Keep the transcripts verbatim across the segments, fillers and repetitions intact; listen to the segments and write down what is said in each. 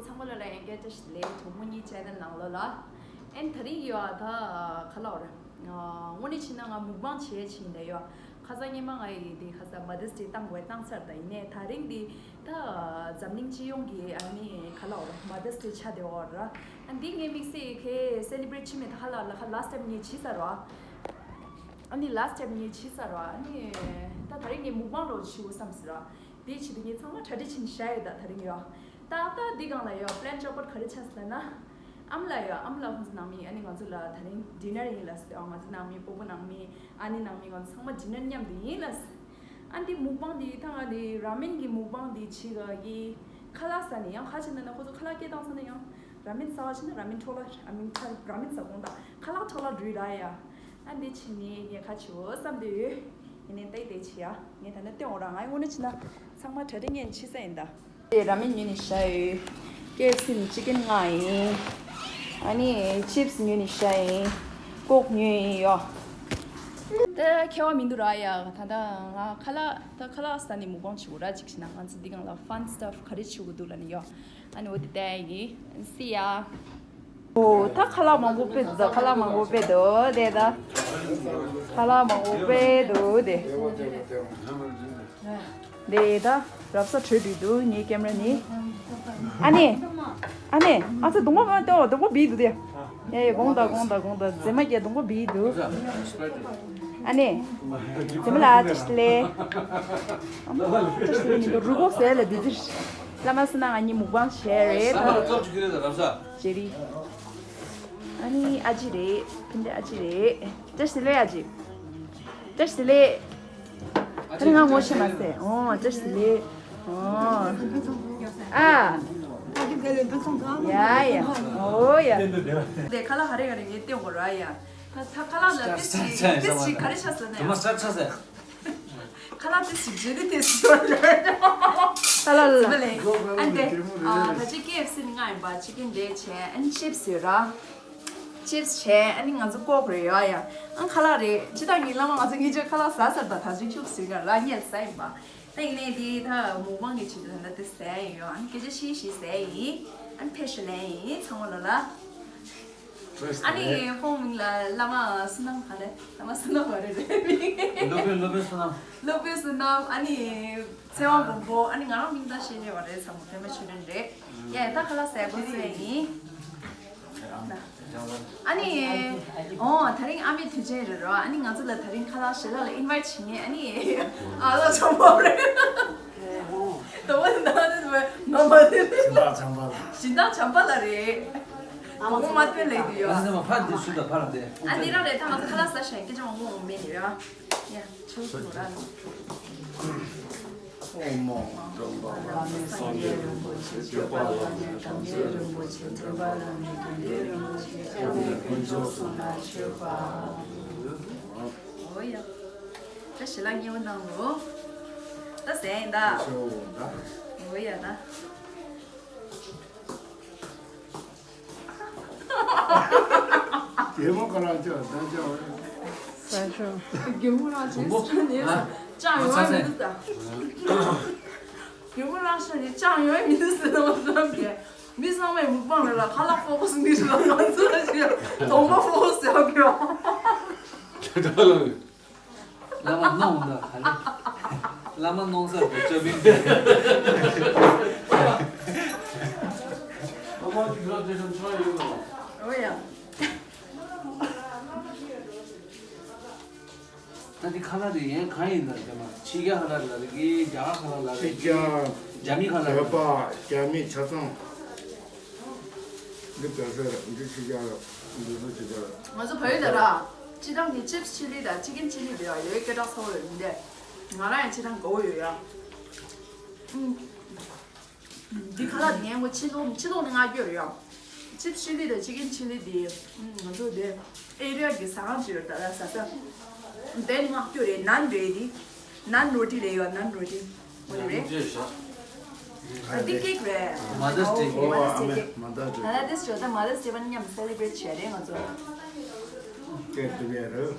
ཚང་མ་ལ་ལ་ཡང་བསྐྱར་བཀྲ་ཤིས་བདེ་ལེགས། གྲོགས་མོ་གཉིས་ཆེ་ནལ་ནང་ལོགས་ལ། ཨན་དེ་རིང་ཡོད་ད་ཁ་ལག་ར། དངོས་གནས་བྱས་ན་ང་མུག་བང་བྱས་ཕྱིན་ད་ཡོད། ཁ་སང་ཉི་མ་ང་ཡི་དེ་ཁ་སང་Mother's Day བཏང་དགོས་བཏང་ཚར། ད་ཡིན་ནའི་དེ་རིང་འདི་ད་འཛམ་གླིང་སྤྱི་ཡོངས་ཀྱི་ཨ་ནི་ཁ་ལག་ར་Mother's Day ཆགས་བསྡད་ཡོད་ར། ཨ་འདི་ངའི་དམིགས་བསལ་གྱི་སེ་ལི་བྷི་རེཊ་བྱེད་མེད། ད་ཁ་ལག་ལ་ཁ་last time ངས་བྱས་ཚར་ར། ཨ་ནི་last time ངས་བྱས་ཚར་ར། ཨ་ནི་ད་དེ་རིང་ངས་མུག་བང་རོ་བྱེད་དགོས་བསམ་ཟེར་ར། དེའི་ཆེད་དུ་ངས་ཚང་མ་གྲ་སྒྲིག་བྱས་ནས་བཞག་ཡོད། ད་དེ་རིང་ཡོད། ཏག་ཏག་འདི་སྒང་ལ་ཡོད། པི་ལན་ཅོ་པོར་ག་རེ་ཆགས་ཟེར་ན། ཨ་མ་ལགས་ཡོད། ཨ་མ་ལགས་ཁོང་ཚོ་ནང་མི་ཨ་ནི་ང་ཚོ་ལ་དེ་རིང་ཌི་ནར་ཡིན་ལ་ཟེར། ང་ཚོ་ནང་མི་སྤོ་བོ་ནང་མི་ཨ་ནི་ནང་མི་ང་ཚོ་ཚང་མ་ཌི་ནར་མཉམ་དུ་ཡིན་ལ་ཟེར། ཨ་འདི་མུག་བང་འདི་ད་ང་འདི་ར་མེན་གྱི་མུག་བང་འདི་བྱེད་ག་གི་ཁ་ལག་ཟ་ནས་ཡང་ཁ་ཕྱེ་ན་ན་ཁོ་ཚོ་ཁ་ལག་སྐད་བཏང་ས་ན་ཡང་ར་མེན་ཟ་བ་ཕྱིན་ན་ར་མེན་འཕྲོ་ལ་ར་མེན་ཁ་ར་མེན་ཟ་དགོངས་དག་ཁ་ལག་འཕྲོ་ལ་འགྲོ་ཡི་ར་ཡ། ཨ་འདི་བྱས་ནས་ངས་ཁ་ཕྱེ་འོ་བསམ་དུས་ཡིན་ནའི་ཏེ་ཏེ་བྱེད་ཡ། ངས་ད་ནི་སྟོན་འོ་ར། ང་དངོས་གནས་བྱས་ན་ཚང་མ་གྲ་སྒྲིག་ངས་བྱེད་ས་ཡིན་ད། དེ་ར་མེན་ཉོས་ནས་བཞག་ཡོད། ཀེ་ཨེཕ་སི་ནས་ཅི་ཀན་མངགས་ཡིན། ཨ་ནི་ཅིབ་སི་ཉོས་ནས་བཞག་ཡིན། ཀོག་ཉོས་ཡིན་ཡོ། ད་ཁྱད་པར་མི་འདུག་ར་ཡ། ད་ལྟ་ང་ཁ་ལག་ད་ཁ་ལག་ཟ་ནས་མུག་བང་བྱེད་དགོས་ར། ཅིག་བྱས་ན་ང་ཚོ་འདི་སྒང་ལ་ཕན་སི་ཊབ་ག་རེ་བྱེད་དགོས་འདུག་ལབ་ནས་ཡོ། ཨ་ནི་འོ་དེ་ལྟ་ཡིན། སི་ཡ། ཨོ་ད་ཁ་ལག་མང་པོ་དཔེ་འདུག་ད་ཁ་ལག་མང་པོ་དཔེ་འདུག་དེ་ད། ཁ་ལག་མང་པོ་དཔེ་འདུག་དེ། དེ་ད་རབ་གསལ་བྲོས་བསྡད་འདུག་ངའི་ཀེམ་ར་ནི། ཨ་ནེ། ཨ་ནེ། ཨ་ཚ་གདོང་པ་གང་སྟོན་བ་གདོང་པ་བིས་འདུག་དེ། ཡ་ཡ་དགོངས་དག་དགོངས་དག་དགོངས་དག་མཛེས་མ་རྒྱལ་གདོང་པ་བིས་འདུག་ཨ་ནེ། མཛེས་མ་ལགས་བཀྲ་ཤིས་བདེ་ལེགས། ཨ་མ་བཀྲ་ཤིས་བདེ་ལེགས་མི་འདུག་རུ་ཁོག་ཟས་ལ་བདེ་ཚིར། བླ་མ་བསོད་ནམས་ང་གཉིས་མུག་བང་བྱས་རེད་ད། ཇེ་རི། ཨ་ནི་ཨ་ཅེ་རེད། ཕན་བདེ་ཨ་ཅེ་རེད། བཀྲ་ཤིས་བདེ་ལེགས་ཨ་ཅེ། བཀྲ་ཤིས་བདེ་ལེགས། ད་རིང་ང་ངོ་ཤེས་མ་ཟད། ཨོ་བཀྲ་ཤིས་བདེ་ལེགས། ཨོ། ཨ། ཡ་ཡ། ཨོ་ཡ། དེ་ཁ་ལག་ག་རེ་ག་རེ་ངས་སྟོན་དགོས་ར་ཡ། ད་ད་ཁ་ལག་ལ་ཏིས་ཅིག་ཏིས་ཅིག་ག་རེ་ཆགས་ཟེར་ན་ཡ། ཁ་ལག་ཏིས་ཅིག་ཇེ་ལི་ཏིས་ཅིག་ཡོད་རེད། ཁ་ལག་ལ། ཨ་ནི་དེ་ཨ་ད་ཅི་ཀེ་ཨེཕ་སི་ནས་མངགས་ཡིན་པ། ཅི་ཀན་འདྲེ་བྱས། ཨ་ནི་ཅིབ་སི་ཡོད་ར། ཅིབ་སི་བྱས། ཨ་ནི་ང་ཚོ་ཀོག་རེད་ཡོད་ཡ། ཨ་ཁ་ལག་རེད། ཅི་ད་ངའི་བླ་མ་ང་ཚོ་གཉིས་ཆ་ཁ་ལག་ཟ་ཟེར་ད་ད་ཅི་ཁྱུག་ཟེར་ག་ལ་ཉལ་ཟ་ཡིན་པ། ད་ཡིན་ནའི་དེ་ད་མུག་བང་གི་ཆེད་དུ་ད་ལྟ་དེ་ཟས་ཡིན་ཡོད། ཨ་ནི་སྐད་ཆ་བཤད་བཤད་ཟས་ཡིན། ཨ་ནི་ཕེབས་ཤིག་ལན་ཡིན་ཚང་མ་ལ་ལ། ཨ་ནི་ཁོང་མིང་ལ་བླ་མ་བསོད་ནམས་ག་རེ། བླ་མ་བསོད་ནམས་ག་རེ་རེད་མིང་། སློབ་དཔོན་སློབ་དཔོན་བསོད་ནམས། སློབ་དཔོན་བསོད་ནམས། ཨ་ནི་ཚེ་དབང་མགོན་པོ། ཨ་ནི་ང་རང་མིང་ད་ཤེས་ནས་བ་རེད་ཚང་མ་པད་མ་ཆོས་སྒྲོན་རེད། ཡ་ད་ཁ་ལག་ཟས་གོ་ཟས་ཡིན། ཨ་ནི། ཨོ་དེ་རིང་ཨ་མའི་དུས་ཆེན་རེད་རོ། ཨ་ནི་ང་ཚོ་ལ་དེ་རིང་ཁ་ལག་ཞལ་ལག་ལ་ཨིན་ཝའིཊ་བྱེད་མཁན་ཨ་ནི་ཨ་ལགས་ཆོམ་པོ་རེད། དོ་བ་ན་ནི་མ་མ་ནི་སྦྱིན་བདག་བྱམས་པ་ལགས། སྦྱིན་བདག་བྱམས་པ་ལགས་རེད། ཨ་མ་ཚོ་མ་སྟོན་ལེགས་འདུག་ཡོ། ཨ་ནི་མ་ཕར་འདི་སུ་དང་ཕར་འདི། ཨ་འདི་རང་རེད། ད་ང་ཚོ་ཁ་ལག་ཟ་ཞིང་སྐད་ཆ་མང་པོ་འོང་མེད་ཡོ། ཡ་ཆོ་ཆོ་ར་ནི། ཨོཾ་ཨཱཿཧཱུྃ་བཛྲ་བྷ་ཎི་སངས་རྒྱས་རིན་པོ་ཆེ། ཁྱད་པར་བླ་མེད་དམ་ཅན་རིན་པོ་ཆེ། འདུས་པ་བླ་མེད་དགེ་འདུན་རིན་པོ་ཆེ། སྐྱབས་གནས་དཀོན་མཆོག་གསུམ་ལ་མཆོད་པ། འོ་ཡ། ད་ཞལ་ལག་མཉེས་པོ་གནང་རོགས། ད་ཟས་ཡིན་ད། འོ་ཡ་ད། རྒྱལ་མོ་ཁ་ལག་ཅག་ད་ཅག་རེད། ས་ཤོ། རྒྱལ་མོ་ལགས་ཅེས་ཟེར་ནས་ཅག་ཡོང་ཡ་མི་འདུག་ད། རྒྱལ་མོ་ལགས་ཤོ་ནས་ཅག་ཡོང་ཡ་མི་འདུག་ཟེར་ནས་བསམ་གི། མི་ཚང་མས་མུག་བང་རེ་ལ་ཁ་ལག་ཕོག་པོ་ཟིན་གི་ཞིག་ལ་ང་ཚོ་ལ་ཞིག་གདོང་པ་ཕོག་པོ་ཟེར་གི་ཡོང་། བླ་མ་གནོང་ད་ག་ལེ། བླ་མ་གནོང་སར་དུ་ཅོ་བིན་ཏེ། ཨོ་ཡ། ད་འདི་ཁ་ལག་རེད། ཡན་གང་ཡིན་ད། རྒྱ་མ་ཕྱི་རྒྱལ་ཁ་ལག་ལ་རེད་གི། རྒྱ་གར་ཁ་ལག་ལ་རེད་གི། ཕྱི་རྒྱལ། རྒྱ་མི་ཁ་ལག་ལ་རེད། བོད་པ་རྒྱ་མི་ཆ་ཚང་། འདི་བོད་ཟེར་འདི་ཕྱི་རྒྱལ་རེད། འདི་ཚོ་ཕྱི་རྒྱལ་རེད། ང་ཚོ་བོད་ཡིན་ད་ར། སྤྱི་བཏང་གི་ཅིབ་སི་ཆི་ལི་དང་ཅི་ཀིན་ཆི་ལི་དེ་ཡང་ཡོད་སྐད་གྲགས་ཚ་བོ་ཡོད་མི་འདས། ང་རང་ཡང་སྤྱི་བཏང་དགའ་བོ་ཡོད་ཡ། ཨུམ། འདི་ཁ་ལག་འདི་ངས་ངོ་ཕྱི་ལོགས་ཕྱི་ལོགས་ནས་མངགས་རྒྱུ་རེད་ཡ། ཅིབ་སི་ཆི་ལི་དང་ཅི་ཀིན་ཆི་ལི་འདི། ཨུམ། ང་ཚོ་འདི་ཨེ་རི་ཡ་གི་ཟ་ཁང་ཅིག་ཡོད་ད་ལ་ཟ་ས། འདི་ནས་མངགས་རྒྱུ་རེད། ནན་རེད་འདི། ནན་རོ་ཊི་རེད་ཡ། ནན་རོ་ཊི། འདི་ཀེག་རེད། Mother's Day cake. Mother's Day cake. ད་ལྟ་དེ་ཞོ་ད་Mother's Day པ་མཉམ་དུ་སེ་ལེ་བྷི་རེཊ་བྱས་རེད་ང་ཚོ། ཀེག་དེ་བས་རེད།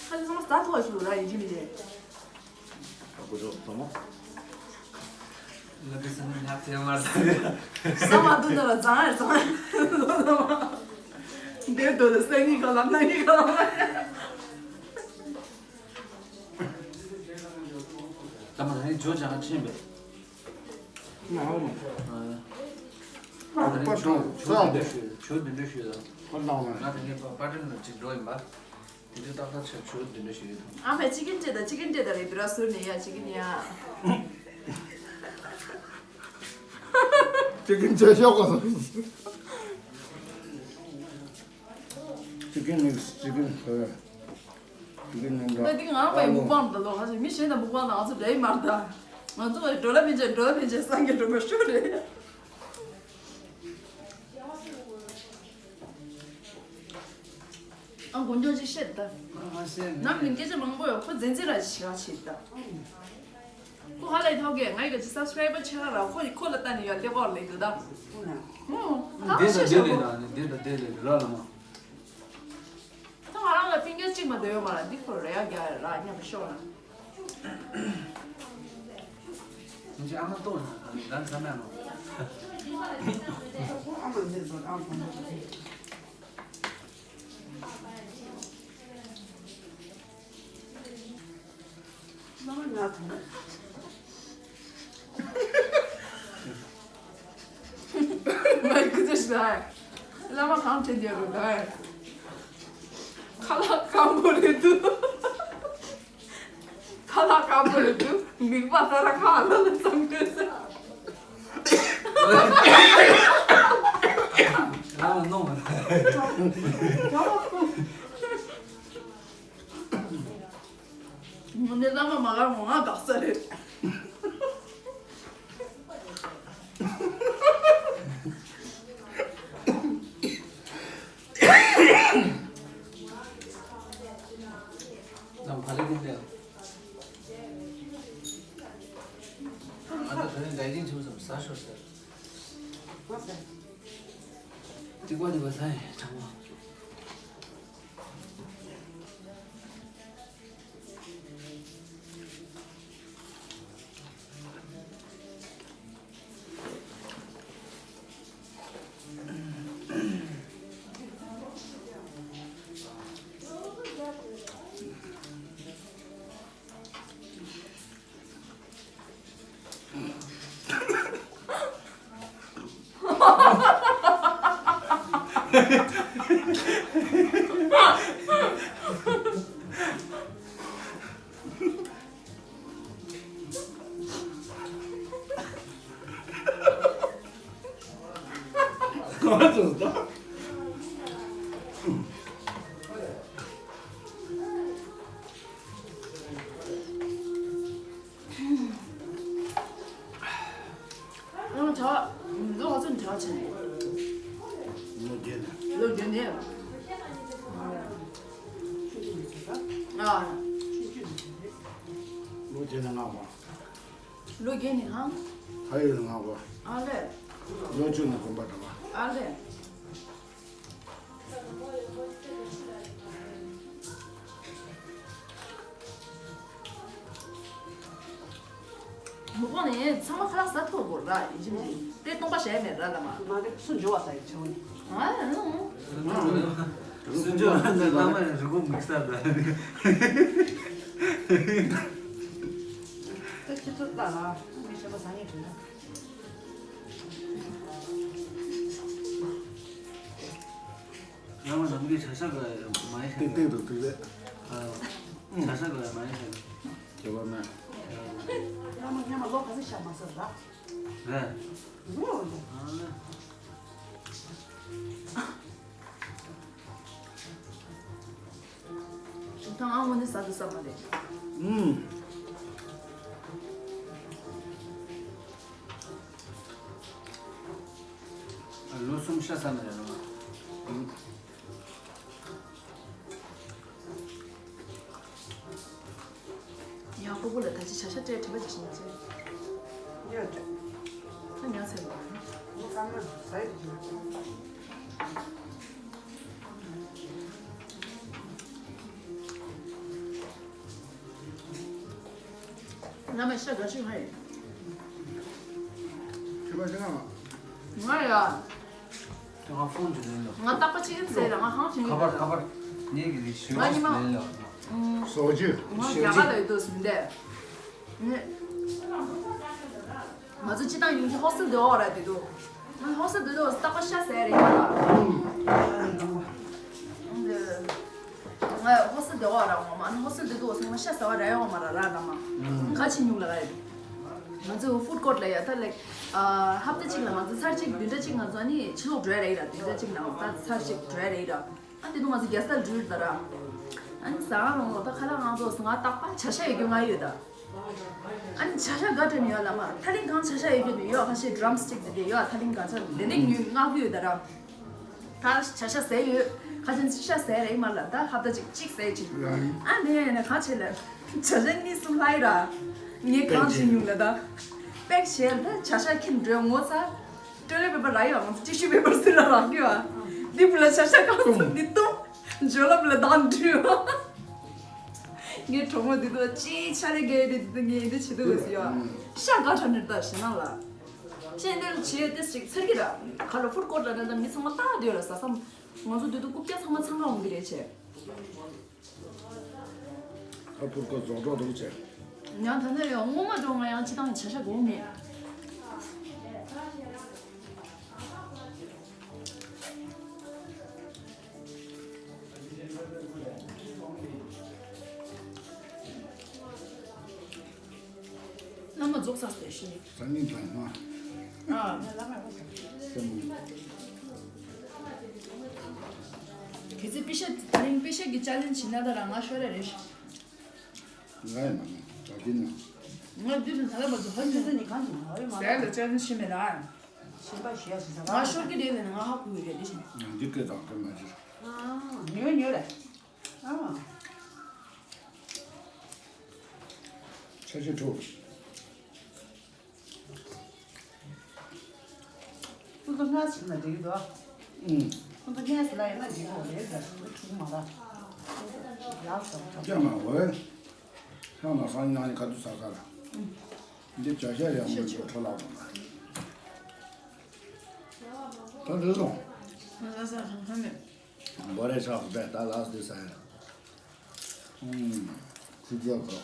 ཁ་ཅིག་ཚང་མ་ཟ་ཐུབ་པ་ཞིག་ར་ཡིན་གཅིག་མིན་གཅིག་ཨ་ཁུ་ཚོ་ཚང་མ། ལ་དེ་སེམས་ནག་ཐེ་མར་ཟེར། ས་མ་དུ་ནོ་ལ་ཙང་ཙང་། འདིར་དུ་ལ་སེང་གེ་ག་ལ་སྣ་གི་ག་ལ། ད་མ་ནི་ཇོ་ཅང་ཆེན་པས། ང་ཧ་མ། ཨ་ད་ནི་ཇོ་ཇོ་འདི་འདྲ་ཞུ་ཇོ་འདི་འདྲ་ཞུ་ད། ཁོ་ལའོ་ན། ང་ད་ངས་པ་པ་ཏྲན་ལ་ཅིག་འགྲོ་ཡིན་པ། དེ་འདྲའི་ཏག་ཏག་ཆ་ཆུ་དེ་འདྲ་ཞིག་ཡོད་དམ། ཨ་ཕའི་ཅི་ཀིན་སྤྲད་དང་ཅི་ཀིན་སྤྲད་དང་རེད་བི་ར་ཟུར་ནས་ཡ་ཅི་ཀིན་ཡ། ཅི་ཀིན་ཆ་ཤོག་གོ། ཅི་ཀིན་མིག་སི་ཅི་ཀིན་ཧེ། ཅི་ཀིན་ནན་ད། ད་འདི་ང་རང་པའི་མུག་པང་དང་ལོ་ཧ་ཅང་མི་གཞན་དང་མུག་པང་དང་ང་ཚོ་འདྲ་ཡི་མ་རེད་ད། ང་ཚོ་བ་འགྲོ་ལ་ཕན་ཆད་འགྲོ་ལ་ཕན་ཆད་སངས་རྒྱས་འགྲོ་མ་ཤོད་རེད། ཨ་དགོངས་སྐྱོར་ཅིག་བཤད་ད། ཨ་བཤད་ནས། ནམ་ནི་སྐད་ཆ་མང་པོ་ཡོད་ཁོ་འཛིན་རྩིས་ར་ཞིག་ག་བྱེད་ད། ཁོ་ཧ་ལས་ཐོག་གས་ང་ཡི་ག་ཅི་སབ་སི་ཀ་རའི་བར་ཆེ་ཁ་ར་ཁོ་ཡི་ཁོ་ལ་ལྟ་ནས་ཡོད་ལེ་ཁོ་ལེ་དུ་ད། ཨུ་ན། ཨུ། ད་འདི་ཤེས་དང་འདི་ཤེས་ལས་ལ་ནི་འདི་དང་འདི་ལས་ར་ལ་མ། ད་ང་རང་ལ་ཕིང་ཀེ་གཅིག་མ་འདོད་ཡོད་མ་ལ་འདི་ཁོ་རེ་ཡ་རྒྱ་ར་མཉམ་པ་ཤོག་ན། ཁྱེད་ཨ་མ་ལྟོས་ན་ད་ཟ་མེད་ནོ། ཨ་མ་འདིར་བ་ཨ་མ། བླ་མ་ང་ཐོང་། ང་ཡི་ཁུ་ཚེ་ཞིག་ད། བླ་མ་གང་དྲན་རྒྱལ་རུ་ད། ཁ་ལག་སྐམ་པོ་རེད་འདུག་ཁ་ལག་སྐམ་པོ་རེད་འདུག་མིག་པ་ད་ར་ཁ་ལ་ལ་ཙམ་དགོས་ཟེར། རང་ལ་གནོང་བ་ད། ངོ་ནས་བླ་མ་མ་གར་ངོ་ང་དགག་ས་རེད། ལམ་བ་ལེ་གིན་ཏེ། ང་ཚོ་དོན་འདྲ་གིན་བྱུང་སོང་ཟ་ཤོར་ཟེར། ཏི་ཀོ་ཏི་ཀོ་ས་ཡི་གྲང་མོ། གང་ཚོད་ད། ཨང་། གྲྭ་བ། ལོ་ག་ཚོད་གྲྭ་བ་ཆགས་ནས། ལོ་བརྒྱད་ནས། ལོ་བརྒྱད་ནས། ཨ། ལོ་བརྒྱད་ནས་ལྔ་པ། ལོ་བརྒྱད་ནས་ཧང་། ཕ་ཡུལ་ལྔ་པ། ཨ་ལས། ལོ་བཅུ་ནས་དགོན་པ་འགྲོ་བ། ཨ་ལས། མུ་གོ་ནས་ཚང་མ་ཁ་ལག་ཟ་ཐུབ་དགོས་ར་ཡིན་གཅིག་མིན་གཅིག་དཔེ་སྟོང་པ་བྱས་མེད་ར་ལ་མ། མ་རེད་སུ་འཇོ་བ་ས་ཡི་ཆེ་བོ་ནི། ཨ་ཨང་། སུ་འཇོ་བ་ནི་བླ་མ་ཡང་རི་མོ་མིག་གསར་འདྲ། ད་ཁྱེད་ཚོ་ལྟ་ལ་མི་ཤེས་པ་ཟ་ངེས་དྲན་ན། རང་རང་གི་བྱ་ཤ་ག་མ་ཡི་ཤ། ཏིག་ཏིག་ཏུ་ཏིག་རེད། ཨ། བྱ་ཤ་ག་མ་ཡི་ཤ། ཁྱད་པར་མེད། བླ་མ་སྔོན་མ་ལོ་ག་ཚོད་ཤ་མ་ཟ་ར། རེད། ཨ་ལེ། ད་ང་དངོས་གནས་ཟ་དུ་ཟ་མ་རེད། ཨུམ། ལོ་གསུམ་ཤ་ཟ་ནི་རེད་ལོ། ཨུམ། ཡང་ཕྲུ་གུ་ལ་ད་ཅི་བྱ་ཤ་སྤྲད་དྲི་བ་ཅིག་བྱིན་ཚེ། ཉོ་སྤྲད། ད་ཉོ་ཚེ་ལ། ངོ་ཚ་མ་ཟ་ཡི་ཅི། བླ་མ་ཤ་དགའ་ཤོས་ཧ་ཡིན། ང་ཡ། ང་ཧྥོན་ཅིག་ལེན་ལ། ང་རྟག་པ་ཅིག་ཟེར་ལ་ང་ཧང་ཞིང་ཁ་པར་ཁ་པར། ངེད་ཀྱི་རིགས་ཞོ་ཅིག་ལེན་ལ། སོ་ཅི། ང་རྒྱ་གར་ལ་ཡོད་དུས་མི་འདས། ནི། ང་ཚོ་སྤྱི་བཏང་ཡོང་གི་ཧོ་སི་ལ་འདུག་ར་དེ་དུས། ང་ཧོ་སི་ལ་འདུག་རྟག་པ་ཤ་ཟ་རེད་ཡ། ང་ཧོ་སི་ལ་འདུག་ར་ངོ་མ་ཧོ་སི་ལ་འདུག་སོང་ང་ཤ་ཟ་བ་ར་ཡོང་མ་ར་ར་ད་མ། ག་ཅི་ཉུང་ལ་ག་རེད། ང་ཚོ་ཧྥུཌ་ཀོརཊ་ལ་ཡ་ད་ལེགས། ཧབ་ཏ་གཅིག་ལ་ང་ཚོ་ཚར་གཅིག་བདུན་ཕྲག་གཅིག་ང་ཚོ་ནི་ཕྱི་ལོགས་འགྲོ་ཡ་རེད་ཡ། བདུན་ཕྲག་གཅིག་ནང་ད་ཚར་གཅིག་འགྲོ་ཡ་རེད་ཡ། ཨ་དེ་དུས་ང་ཚོ་རྒྱལ་སར་འགྲུལ་ད་ར། ཨ་ནི་ཟ་ཁང་རང་ལོ་ད་ཁ་ལག་ང་ཚོ་ང་རྟག་པ་བྱ་ཤ་ཡོད་རྒྱུ་ང་ཡོད་ད། ཨ་ནི་བྱ་ཤ་ག་དྲན་ཡོད་ལ་མ་ཐ་ལིང་གང་བྱ་ཤ་ཡོད་རྒྱུ་ཡོད་ཁ་ཤས་ཌྲམ་སི་ཊིག་དེ་དེ་ཡོད་ཐ་ལིང་གང་ཆ་དེ་འདྲ་ཉོས་མངགས་ཡོད་ད་ར། ད་བྱ་ཤ་ཟས་ཡོད་ཁ་ཤས་ཤ་ཟས་རེད་མ་ལ་ད་ཧབ་ཏ་གཅིག་གཅིག་ཟས་ཅིག་ཨ་ནི་ཡ་ཡ་ནས་ག་བྱེད་ལ་བྱ་ཤ་གཉིས་གསུམ་ལྷག་ཡོད་ར། ངས་གང་བྱེད་མྱོང་ལ་ད། པེག་བྱས་ད་བྱ་ཤ་ཁྱེར་འགྲོ་ངོ་ཚ། ཊོའི་ལེཊ་པེ་པར་རག་ཡོད་ང་ཚོ་ཊི་ཤུ་པེ་པར་སུ་ལ་རག་གི་བ། འདི་བུ་ལ་ཤ་ཤ་གང་ཚོད་འདི་གཏུམ། འཇོ་ལབ་ལ་བདག་འདྲི་བ། ངའི་གྲོགས་མོ་འདི་དུ་ཅི་ཆ་ལེ་གེ་འདི་དུ་ངས་འདི་བྱེད་དུ་ཟི་ཡ། ཤ་ག་ཁྲ་ནི་ད་ཞེ་ན་ལ། ཅེ་འདི་ལ་བྱེད་ཏེ་ཞིག་ཚར་གི་ར། ག་ལ་ཧྥུཌ་ཀོརཊ་ལ་ན་ད་མི་ཚང་མ་ལྟ་དུས་ལ་ཟ་ས། ང་ཚོ་འདི་དུ་རྐུབ་བཀྱག་ཚང་མ་འཚང་ཁ་འོང་གི་རེད་ཆེ། ད་ཕུར་ཁ་རྫོགས་གྲོགས་འདུག་ཆེ། ཡང་ད་ནས་ཡང་སྔོན་མ་འགྲོ་ང་ཡང་ཅི་དང་བྱ་ཤ་དགོས་མེད། བླ་མ་རྫོགས་ས་ཟེར་ཤི། ས་ནི་དང་མ། ཨ། སེམས། གལ་སྲིད་པེ་ཤ་དེ་རིང་པེ་ཤ་གི་ཅ་ལེན་བྱེད་ན་ད་ར་ང་ཤོར་ར་རེད་ཤི། ང་ཡི་མ་ནི་ད་དེ་ནི། ང་དུས་སུ་ད་ལ་མ་ཚོ་ཧ་ཅི་ཟེར་ནི་གང་ཞིག་ཧ་ཡོད་མ་ཟེར་ལ་ཅ་ལེན་བྱེད་མེད་ད། ཞེན་པ་ཞེ་ཡ་ཞིག་ཟ་ང་ཤོར་གི་རེད་ཟེར་ན་ང་ཧ་གོ་གི་རེད་དེ་བཞིན། ང་འདི་སྐད་དང་སྐད་མ་ཤེས། ཨ། ཉོས་ཉོས་རེད། ཨ། ཆ་ཆེ་ཁྲོ། ཁོ་ཚོ་སྔ་ཕྱི་ན་འགྲིག་གི་འདུག་ཨུམ། ཁོ་ཚོ་སྔས་སུ་ལ་ཡིན་ན་འགྲིག་གི་རེད་ཟེར་ཁོ་ཚོ་འགྲིག་མ་རེད། ཡག་སོང་། ཀྱང་མ་འོས། ཤང་ན་སང་ཉིན་ཁ་ཐུག་ཟ་ས་ལ། འདི་བྱ་ཤ་ཡང་མོ་ཅོ་འཕྲོ་ལག་དང་། ད་འདི་སོང་། ང་ཟ་ས་ཧང་ཧང་མེད། བོ་རེ་ཆགས་སུ་བས་ད་ལགས་འདི་ཟ་ཡ། ཨུམ། ཁུ་ཚོ་གོ།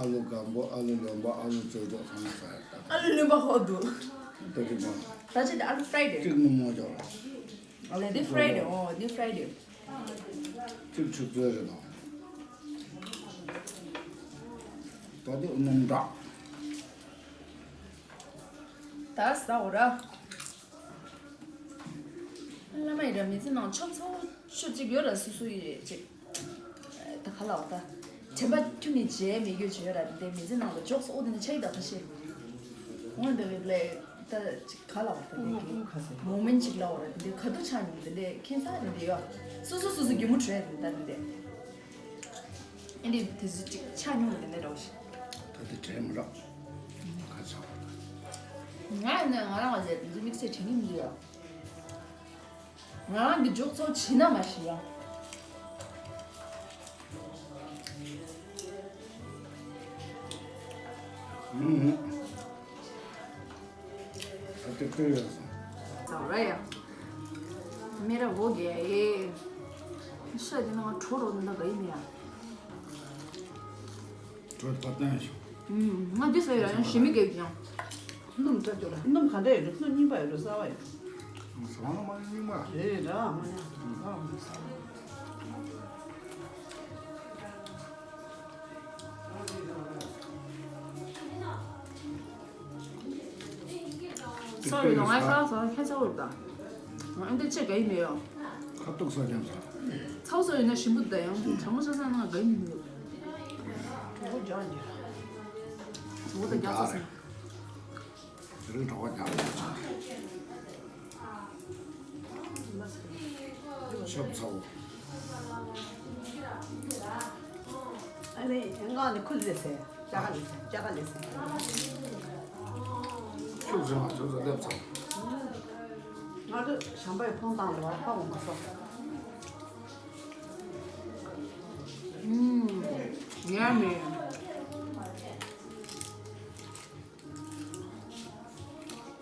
ཨ་ལུ་སྒམ་པོ་ཨ་ལུ་རློན་པ་ཨ་ལུ་བཙོས་སྒྲོག་ཚང་མ་ཟ་ཡ་ད། ཨ་ལུ་རློན་པ་ཧོ་འདུག་ད་ཅི་ད་ཨ་ལུ་ཕྲའི་ཌེ། ཏིག་ནུ་མོ་ཅོག་ལ། ཨ་ལེ་འདི་ཕྲའི་ཌེ་ཨོ་འདི་ཕྲའི་ཌེ། ཅིག་ཆུ་བཙོས་རེད་དང་། ད་དེ་སྣུམ་དྲག་ད་ཟ་འོ་ར། བླ་མ་ཡི་ར་མི་ཚེ་ནང་ཆོབ་ཚོ་ཆུ་གཅིག་ཡོད་ར་སུ་སུ་ཡི་རེད་ཅིག་ད་ག་ལ་འོ་ད། དྲན་པ་ཁྱོད་ནི་བརྗེད་མི་དགོས་བྱོས་ར་འདི་མི་ཚེ་ནང་ལ་འཇོག་སོ་འོ་དེ་ནི་ཆ་ཡི་ད་ཁ་ཤས། འོ་འདི་རེད་ལེ། ད་ཅིག་ག་ལ་བ་ད་ཀུ་མོ་ཀུ་མོ་ཁ་ཟེར། མོ་མེན་ཅིག་ལ་བ་ར་འདི་ག་དུ་ཆ་མྱོང་འདི་འདྲས་ཁྱེད་ཚ་འདི་འདྲས་ཡོད། སོ་སོ་སོ་སོ་རྒྱུ་མོ་བྲོས་འདི་ད་འདི་འདྲས། ཨེ་འདི་དེ་ཚོ་ཅིག་ཆ་མྱོང་འདི་འདྲས་རོ་ཞིག་ད་དེ་བྲལ་མི་རོགས། ཁ་ཆག་ང་ཡིན་ན་ང་རང་ལ་ཟེར་འདི་ཚོ་དམིགས་བསལ་དྲན་གྱི་མི་འདུག་ཡ། ང་རང་གི་འཇོག་ཚོགས་བྱིན་ན་མ་ཤི་ཡ། ཨུམ། ཨ་ཏི་ཏི་ཡོད་སོང་། ཟ་ར་ཡ། མེ་ར་འོ་གེ་ཨེ། ཤ་དེ་ནང་གྲོ་རོ་འདི་འདྲ་ག་ཡིན་ཡ། གྲོ་ཕ་ཏན་ཤོག་ཨུམ། ང་འདི་ཟ་ཡ་ཡང་ཞི་མི་གེ་ཡང་། སྣུམ་ཚ་ཅོ་ལ་སྣུམ་ག་འདྲ་ཡོད་རེད། སྣུམ་རྙིང་པ་ཡོད་རེད། གསར་པ་ཡོད་རེད། ཟ་བ་ན་མ་རྙིང་པ་རེད་ར། མ་ཉ་ཟ་བ་ཟ་བ། སོ་རི་ལོ་ང་ཁ་སོ་ཁྱད་ཆོ་རུ་ད། ང་འདི་ཆེ་ག་ཡི་མེད་ཡོ། ཁ་ཏོག་ས་ཀྱང་ས། ཚ་བོ་སོ་ཡིན་ན་ཞིམ་པོ་ད་ཡང་གྲང་མོ་ས་ས་ན་ག་ཡི་མེད་ཡོ། གྲོགས་པོ་ཇག་ཉེ། གྲོགས་པོ་ད་རྒྱག་ཚ་ས། དེ་རིང་གྲོགས་པོ་ཇག་ཉེ་ཆགས། ཤོབ་ཚ་བོ། ཨ་ནི་ང་ནི་ཁུལ་ལས་ཟེར། ཅ་ག་ལས་ཟེར། ཅ་ག་ལས་ཟེར། ཁྱུག་ཟེར་མ་ཁྱུག་ཟེར་སླེབས་ཚར། ང་ཚོ་བྱམས་པའི་ཕོང་བཏང་ལ་བ་ཕ་འོང་མ་སོང་། ཨུམ། ཡ་མེ།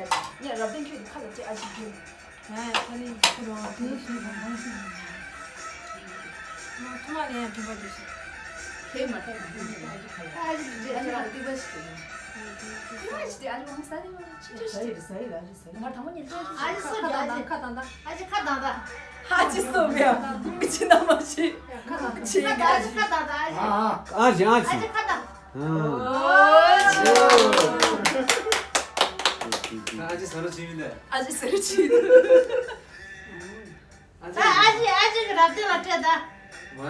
ཡ་ངས་རབ་བརྟན་ཁྱོད་ཀྱི་ཁ་ལ་སྤྲད། ཨ་ཅེ་ཁྱོད། ཨ་ཁ་ལི་ཁོ་རང་དེ་ཞིག་ལ་མང་ཤོས། ཐོག་མ་ལ་ཡང་དྲི་བ་དེ་ཞིག་ཁྱེད་མ་ཐོག་མ་ཐོག་མ་ཨ་ཅེ་ཁ་ལ་ཨ་ཅེ་ལ་ཏི་བ་ཞིག་ཏི་བ་ཞིག་ཏི་ཨ་ཅེ་ང་ས་ནི་མ་ཅི་ཅི་ཞིག་ཏི་ཟ་ཡི་ལ་ཨ་ཅེ་ཟ་ཡི་མ་ཐང་མ་ཉིད་ཨ་ཅེ་སོ་ཁ་ཡ་ཨ་ཅེ་ཁ་དང་ད་ཨ་ཅེ་ཁ་དང་ད་ཨ་ཅེ་སོ་མེ་ཡ་མི་ཅི་ན་མ་ཤི་ཁ་དང་ད་ཨ་ཅེ་ཁ་དང་ད་ཨ་ཅེ་ཨ་ཅེ་ཨ་ཅེ་ཁ་དང་། ཨ། ཨ་ཅེ་ཟ་རོ་ཅི་ཡིན་ད། ཨ་ཅེ་ཟ་རོ་ཅི་ཡིན། ཨ་ཅེ་ཨ་ཅེ་ཨ་ཅེ་གི་རབ་བརྟན་ལ་སྤྲད་ད། མ་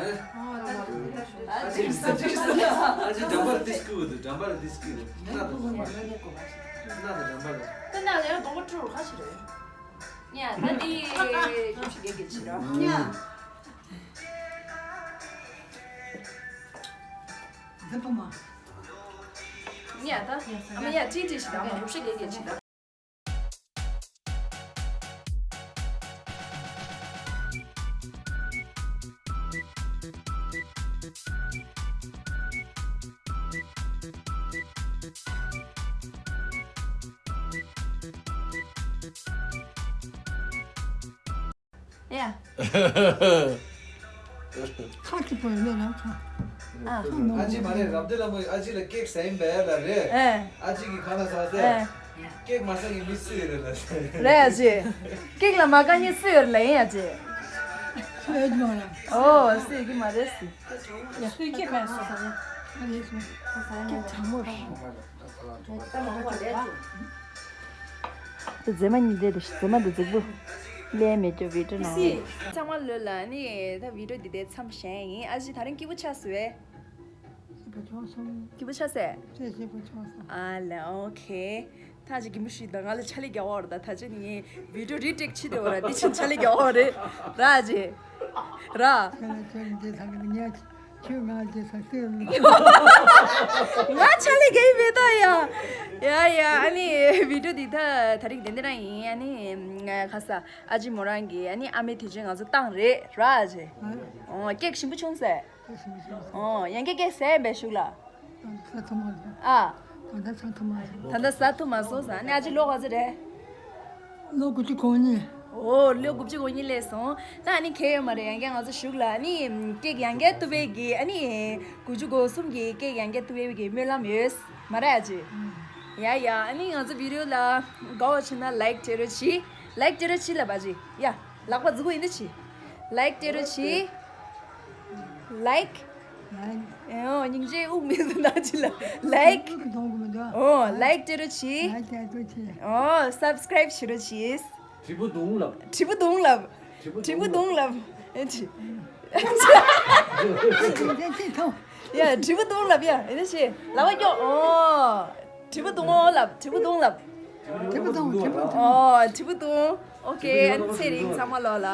ཨ་ཅེ་ཟ་ཅེ་ཟ། ཨ་ཅེ་འགྲམ་པར་ཏིས་ཀུ་འདུག་འགྲམ་པར་ཏིས་ཀུ་འདུག་སྣ་དང་འགྲམ་པར། སྣ་དང་འགྲམ་པར། ཏི་ན་ལས་དོག་པོ་སྤྲུལ་ཁ་ཞིག་རེད། ཉ་ད་འདི་ཉི་ཤུ་རྩ་བརྒྱད་ཀྱི་ཕྱིར་རོ། ཉ། འདི་ཕ་མ། ཉ་ད་ཨ་མ་ཉ་ཏྲི་ཏྲི་ཞིག་དང་ཉི་ཤུ་རྩ་བརྒྱད་ཀྱི་ཕྱིར་རོ། ཡ། ཁ་ཅིག་པོ་ཡིན་ན་ཁ། ཨ། ཨ་ཅེ་མ་རེད། རབ་སྡེ་ལྷ་མོ་ཨ་ཅེ་ལ་ཀེག་ཟ་ཡིན་པས་ལ་རེད། ཨེ། ཨ་ཅེ་གི་ཁ་ན་ཟ་ཟེར། ཨེ། ཀེག་མ་ཟ་མཁན་མི་སུ་ཡོད་རེད་ལ་ཟེར། རེད་ཨ་ཅེ། ཀེག་ལ་མ་དགའ་མཁན་སུ་ཡོད་རེད་ལ་ཡིན་ཨ་ཅེ། ཨོ་སུ་ཡོད་ཀྱི་མ་རེད་སུ། ཡ་སུ་ཀེག་མ་ཟ། ཀེག་གྲང་མོ་རེད། ད་མཛེས་མ་གཉིས་འདྲེས་དེ་མཛེས་མ་འདི་རྫིག་པོ། ལས་མེད་ཀྱོ་བི་ཏྲ་ནང་། ཚང་མ་ལོས་ལ་ནི་ད་བི་ཏྲ་འདི་དེ་མཚམས་བཞག་ཡིན། ཨ་ཅེ་ད་རིང་སྐྱིད་པོ་ཆགས་སོང་བས། སྐྱིད་པོ་ཆགས་སོང་། སྐྱིད་པོ་ཆགས་སེ། སྐྱིད་པོ་ཆགས་སོང་། ཨ་ལ་ཨོ་ཁེ། ད་ཅི་གི་མི་ཤི་ད་ང་ལ་ཆ་ལེ་རྒྱག་བར་ད་ད་ཅི་ནི་བི་ཏྲ་རི་ཊེག་བྱེད་དེ་བར་དེ་ཕྱིན་ཆ་ལེ་རྒྱག་བར་ར་ཨ་ཅེ། ར། ཁྱོད་ལ་ཁྱོད་འདི་ཚང་གི་ཉག་ཁྱོད་ང་རྒྱལ་ས་ཤོད་མི། ང་ཆ་ལེ་གའི་མེད་ད་ཡ། ཡ་ཡ་ཨ་ནི་བི་ཏྲ་འདི་ད་ད་རིང་དེ་འདྲ་ཡིན། ཨ་ནི་ཁ་ས་ཨ་ཅེ་མོ་རང་གི་ཨ་ནི་ཨ་མའི་དུས་ཆེན་ང་ཚོ་བཏང་རེད་ར་ཨ་ཅེ། ཨོ་ཀེག་ཞིམ་པོ་བྱུང་ཟེར། ཨོ་ཡང་ཀེག་ཀེག་ཟེར་བས་ཤུག་ལ། ད་ཟ་ཐུབ་མ་སོང་། ཨ། ད་ལྟ་ཟ་ཐུབ་མ་སོང་། ད་ལྟ་ཟ་ཐུབ་མ་སོང་ཟེར་ནི་ཨ་ཅེ་ལོ་ག་ཚོད་རེད། ལོ་དགུ་བཅུ་གོ་གཉིས། ཨོ་ལོ་དགུ་བཅུ་གོ་གཉིས་སླེབས་སོང་། ད་ཨ་ནི་ཁེ་ཡོད་མ་རེད། ཡང་བསྐྱར་ང་ཚོ་ཞུགས་ལ་ཨ་ནི་ཀེག་ཡང་བསྐྱར་བཏུབ་པའི་གི་ཨ་ནི་དགུ་བཅུ་གོ་གསུམ་གི་ཀེག་ཡང་བསྐྱར་བཏུབ་པའི་གི་སྨོན་ལམ་ཡོད། མ་རེད་ཨ་ཅེ། ཡ་ཡ་ཨ་ནི་ང་ཚོ་བི་ཌི་ཡོ་ལ་དགའ་བ་བྱུང་ན་ལའིཀ་སྤྲད་རོགས་གྱིས། ལའིཀ་སྤྲད་རོགས་གྱིས་ལབ་ཨ་ཅེ། ཡ་ལག་པ་འཛུགས་ཡིན་ན་གྱིས། ལའིཀ་སྤྲད་རོགས་གྱིས། ལའིཀ་ཨོ་སྙིང་རྗེ་དབུགས་མི་འདུག་ན་ཅི་ལ་ལའིཀ་ཨོ་ལའིཀ་སྤྲད་རོགས་གྱིས། ཨོ་སབ་སི་ཀ་རའིབ་བྱེད་རོགས་གྱིས། དྲིལ་བུ་དུང་ལབ། དྲིལ་བུ་དུང་ལབ། དྲིལ་བུ་དུང་ལབ། ཨེ་ཅི། ཡ་དྲིལ་བུ་དུང་ལབ་ཡ་ཨེ་ཅི། ལག་པ་སྐྱོག་ཨོ། དྲིལ་བུ་དུང་ཨོ་ལབ། དྲིལ་བུ་དུང་ལབ། དྲིལ་བུ་དུང་དྲིལ་བུ་དུང་། ཨོ་དྲིལ་བུ་དུང་། ཨོ་ཁེ་ཨ་ནི་ཚེ་རིང་ཚང་མ་ལོ་ལ།